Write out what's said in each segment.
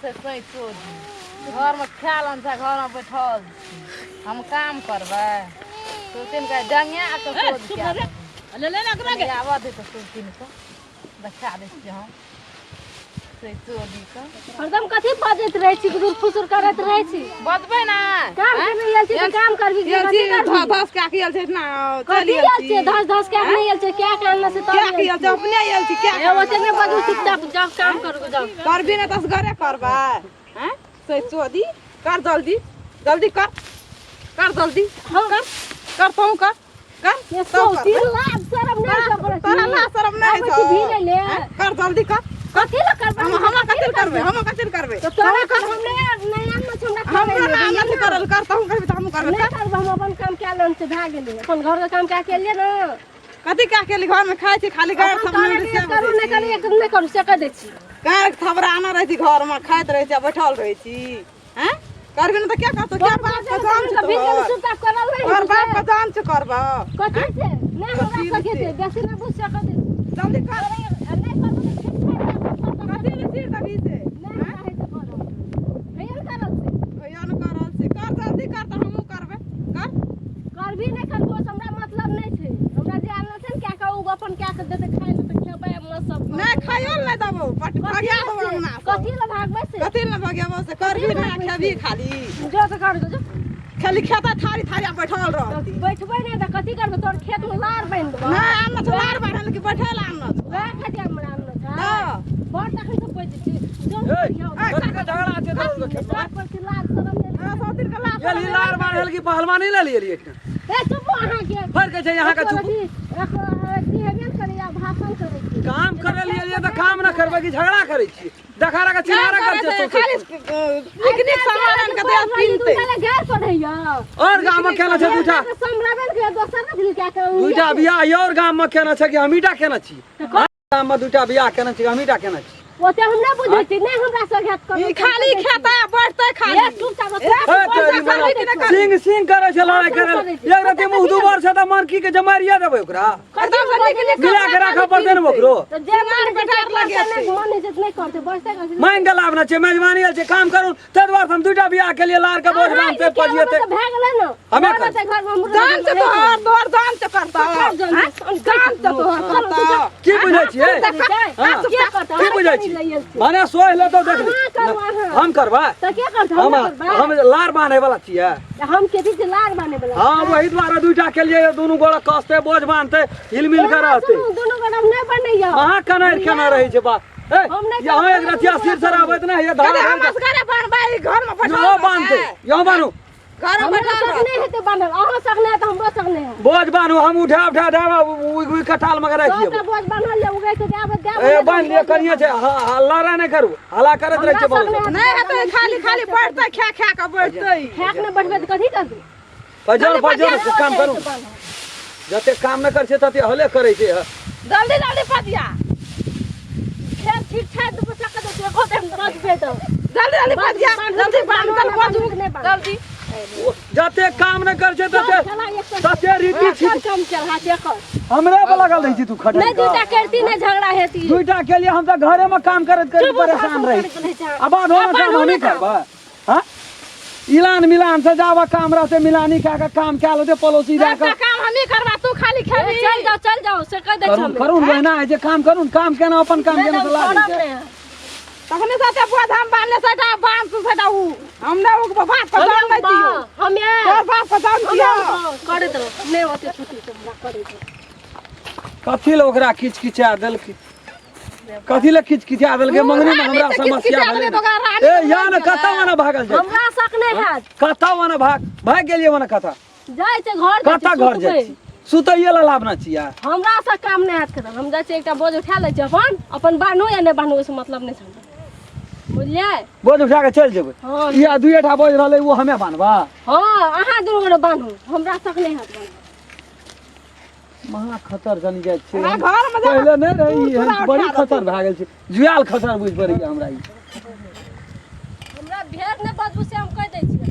छै सैचो घरमे खायल छै, घरमे बैठल छी। हम काम करबै सुतिन के जंगिया के ए, सोध चुप कए रह रे। ले ले ना ओकरा के। आबऽ दे तऽ सुतिन के देखा दै छियै हम सैचो दी के। हरदम कथी बजैत रहै छी, गुदुर फुसुर करैत रहै छी? बजबै ने। काम केने आयल छी तऽ काम करबी कि कथी करबी? धस के आयल छै इतना। कथी आयल छै? धस धस के नहि आयल छै, क्या के आनने से तब क्या के आयल छै? अपने आयल छी क्या? ए, ओते नहि बजू, चुपचाप जाओ, काम करू जाओ। करबी ने तऽ घरे करबै हैं से चोदी। कर जल्दी जल्दी कर, कर जल्दी कर, कर तू कर, कर। ये तब सौती करबै। लाज शरम नहि छै ओकरा। तोरा लाज शरम नहि आबै छौ छी भीड़े ले। हैं? कर जल्दी कर। कथी लए करबै? हम हमरा कथी लए करबै? हम कथी लए करबै? तऽ तोरा कर, हम नहि नहि आनने छै हमरा। हमरो ना नहीं करल। कर तहूँ करबी तऽ हमहूँ करबै। नहि करबै, हम अपन काम कए लेने छै, भए गेलै। अपन घरके काम कए के एलियै ने। कथी कए के एली? घरमे खाइ छी खाली गाड़ अपन सब करैके से करू, नहि करू, एक नहि करू से कहि दै छी। गाड़ थबरा आना रहै छी, घरमे खाइत रहै छी आ बैठल रहै छी। हैं, करबी ने तऽ क्या करतौ? क्या बाप के जान छै भीड़ तोहर? चुपचाप करल नहि तोहर बाप के जान छै करबौ? कथी से नहि हमरा सके छै, बेसी नहि बुझ सकै छै। जल्दी कर। नहि करबै तऽ ठीक छै। कथी ले चीर देबही से? नहि हमरा होइ छै करल, हैया ने करल से। भैया ने करल से। कर जल्दी कर तऽ हमहूँ करबै। कर। करबी नहि करबो से हमरा मतलब नहि छै। हमरा जे आनल छै ने कए कऽ, ओ अपन कए कऽ देतै खाइ लए तऽ खेबै मस्त सब। नहि, खाइयो ले नहि देबौ, पट भगिया देबौ अंगना से। कथी लए भागबै से? कथी ले भगियाबौ से? करबी ने, खेबी खाली। जो तऽ कर जो। खाली खेता थारी थारी आ बैठल रहती। बैठबै नहि तऽ कथी करबै? तोर खेतमे लार बान्हि देबौ। नहि आनना छौ लार बान्हल कि बैठे लए आनना छौ? वएह खातिर हमरा आनलो छै। हँ। बड़ तखन से बजै छी जो। ए, कथी के झगड़ा छै तोरा के खेतमे? लार पर की लाज शरम नहि? हमरा सौतीन के लाज। गेलही लार बान्हल कि पहलवानी लए लियली एकटा? ए, चुप अहाँके। फर कहै छै यहाँ के चुप। एको अथी हेबे ने करैया, भाषण करै छी। काम करे लिए तऽ काम न करबै कि झगड़ा करै छी? देखा रखा चिन्हारा काम कर करै छै छै, खाली नीक नीक सामान आनि के दे किनतै। घर पढ़ैया और गाम में केना छै दूटा? सम्हराबे ने करैया, दोसर ने क्या के। दूटा बियाह और गाम में केना छै कि हमीटा केना छी? गाम में दूटा बियाह केना छी, हमीटा केना छी? ओते हम नहि बुझै छी, नहि हमरा से घात करू। ई खाली खेता बैठतै खाली। ए, चुपचाप। ए, तेरी मना सिंह सिंह करै छै, लड़ाई करै करै छै। एक रति मुँह दुबर छै तऽ मन की के जमारिया देबै ओकरा। एकदम से नीक नीक मिला के राखऽ पड़तै ने ओकरो। तऽ जे मन बेटार लगे छै। मन होइ छै नहि करतै, बसते करतै। मांगि के लाभ ना छै, मेजबानी आयल छै, काम करू। ताहि दुआरे से हम दूटा बियाह के लिए लार के बोझ बान्हते पजियेतै। तऽ भए गेलै ने। हमे घर रहतै, घरमे हमरो जान से तोहर तोहर जान से करतौ। जान से तोहर करतौ। की बुझै छियै? हाँ। के करतै? की बुझै छी? माने सोहि लेतौ, देख अहाँ करू, अहाँ। हम करबै? तऽ के करतै? हम हम करबै? हम लार बान्है वाला छियै? हम केथी छै लार बान्हे वाला? हाँ, वही दुआरे दूटा के लिए दुनू गोड़ा कसते, बोझ बान्हते, हिल मिल के रहते। सुनू, दुनू गोटा हम नहि बनैया। अहाँ कनारि केना रहै छै बा? ए, हम नहि यहाँ करबै, एक रतिया सिर सराबैत ने ये धान। कने हम असगरे बनबै, घर में बैठल यहाँ बान्हते, यहाँ बान्हू। घर में हमरा बैठल सब रहतै। नहि हेतै बान्हल, अहाँ सब नहि हेतै, हमरो सब नहि हेतै। बोझ बान्हू, हम उठा उठा देब, उगि उगि कटाल मगर राखि सबटा देब। बोझ बान्हल यऽ, उगै के देब देब। ए, बान्हि लिअ, कनिए छै। हल्ला नहि करू, हल्ला करैत रहै छै हमरा सब बहुत। नहि। नहि हेतै, खाली खाली बैठतै, खा खा के बैठतै। खाक नहि बैठबै तऽ कथी करबै? पजर पजर काम करू, जते काम नहि करै छै तते हले करै छै। जल्दी जल्दी पतिया। खेत ठीक छै तऽ बच्चा के देखो तऽ बचबै तऽ। जल्दी जल्दी पतिया, जल्दी बान्ह चल पजू जल्दी। जते काम नहि करै छै तते तते रीति छी। एकर कम चढ़ा छै एकर। हमरे पर लगल रहै छी तू खटै। नहि दूटा करती नहि झगड़ा हेती। दूटा के लिए हम तऽ घरे में काम करैत करैत चुप, परेशान भाषण रही। करैत रहै छै। आ बाद होना काम हम ही करबै? हाँ, इलान मिलान से जाबऽ काम रहते, मिलानी कए के काम कए लेते पड़ोसी दए सबटा के। काम हमही करबा, तू खाली ए, खेबी। चल जाओ, चल जाओ से कहि दै करून छी। करून बहिना है जे काम करून, काम केना अपन काम केना से लाज होइ छै। तखने साथे बोझ हम बान्हले सेटा बान्ह तू सेटा उ हम नहि ओ बाप के जान नहि दियौ। हमे तोहर बाप के जान दियौ। करैत रह, नहि ओते छुट्टी छै हमरा करैत रह। कथी ले ओकरा किच किचा देलकै? कथी ले किच किचा देलकै? मंगनी में हमरा रानी से समस्या किचकिचा भेलै देलै ने। तऽ ओकरा रानी ए, या ने कतऽ मने भागल जाइ? हमरा शक नहि हैत। कतऽ मने भाग भागि गेलियै मने कतऽ? जाइ छै घर जाइ कतऽ छै, घर जाइ सुतबै। छी? सुतैये ला लाभ ना छियै। हमरा से काम नहि हैत खतम। हम जाइ छी, एकटा बोझ उठा लै छी अपन अपन बान्हू या नहि बान्हू, ओहिसँ मतलब नहि छै हमरा, बुझलियै? बोझ उठा के चलि जेबै? हँ। इएह दुइएटा बोझ रहलै, ओ हमे बान्हबा? हँ, अहाँ दुनू गोटे बान्हू, हमरा शक नहि हैत बान्हू। महा खतर जनी जाइ छियै। हमरा घरमे जा पहिले नहि रही तू एहन, तोरा बड़ी उठा खतर भए गेल छै, जुआल खतर बुझि पड़ैया हमरा ई। हमरा भेर नहि बजबू से हम कहि दै छियै।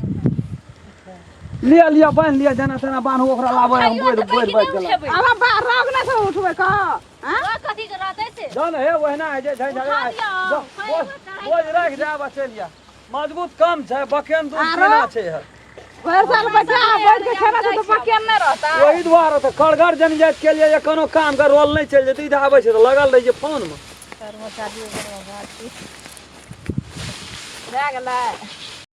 लिअ लिअ, बान्हि लिअ, जेना तेना बान्हू ओकरा, लाबै हम उठाइयो बोझ देबै बोझ कि बाजि नहि गेला। उठेबै? हमरा बा रोग नहि छै उठबै कह। हँ, कथी के रहतै से? जाउ ने हे, ओहिना होइ छै झगड़ा। उठा दियौ। जाउ, बोझ। बोझ राखि दे आब चलि जा मजबूत कम छै बकेन दूध केना छै हर भरि साल बैठा बैठ के खेना छै तऽ बकेन नहि रहता। ओहि दुआरे तऽ कड़गर जनजाति के लिए जे कोनो काम के रोल नहि चलि जेतै, इधर आबै छै तऽ लगल रहै छै फोन मे। भए गेलै।